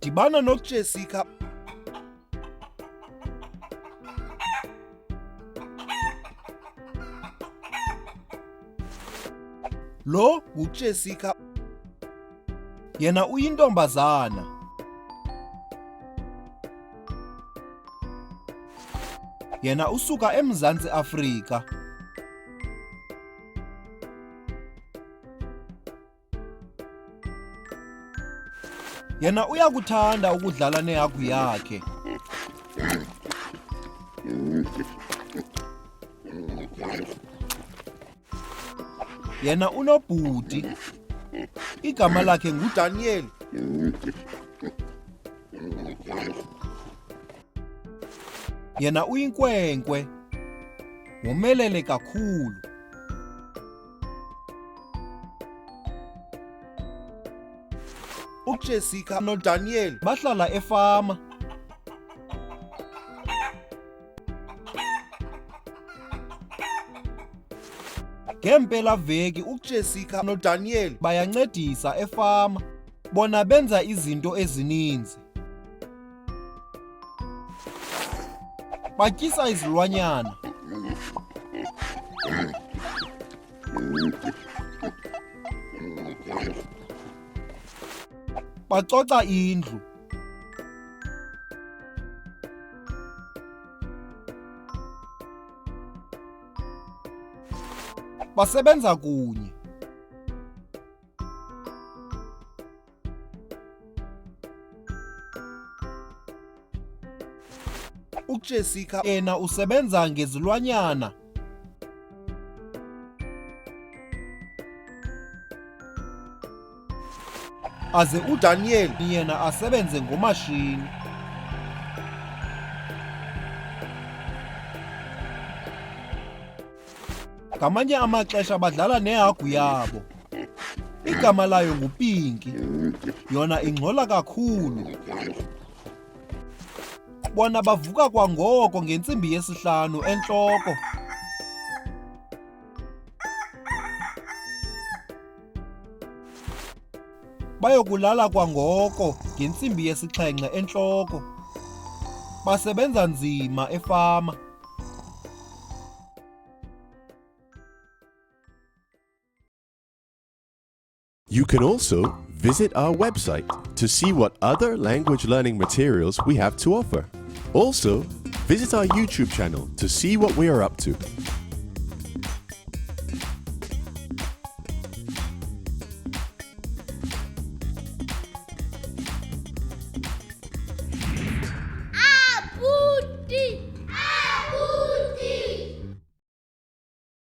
Dibana noJessica. Lo nguJessica. Yena uyintombazana. Yena usuka eMzantsi Afrika. Yena uyakuthanda ukudlala nehagu yakhe. Yena unobhuti. Igama lakhe nguDaniel. Yena uyinkwenkwe. Womelele kakhulu. UJessica noDaniel bahlala efama. Ngeempelaveki uJessica noDaniel bayancedisa efama. Bona benza izinto ezininzi. Batyisa izilwanyana. Bacoca indlu. Basebenza kunye. UJessica yena usebenza ngezilwanyana. Aze uDaniel yena asebenze ngomashini. Ngamanye amaxesha badlala nehagu yabo. Igama layo nguPinki. Yona ingxola kakhulu. Bona bavuka kwangoko ngentsimbi yesihlanu entloko. Bayokulala kwangoko ngentsimbi yesixhenxe entloko. Basebenza nzima efama. You can also visit our website to see what other language learning materials we have to offer. Also, visit our YouTube channel to see what we are up to.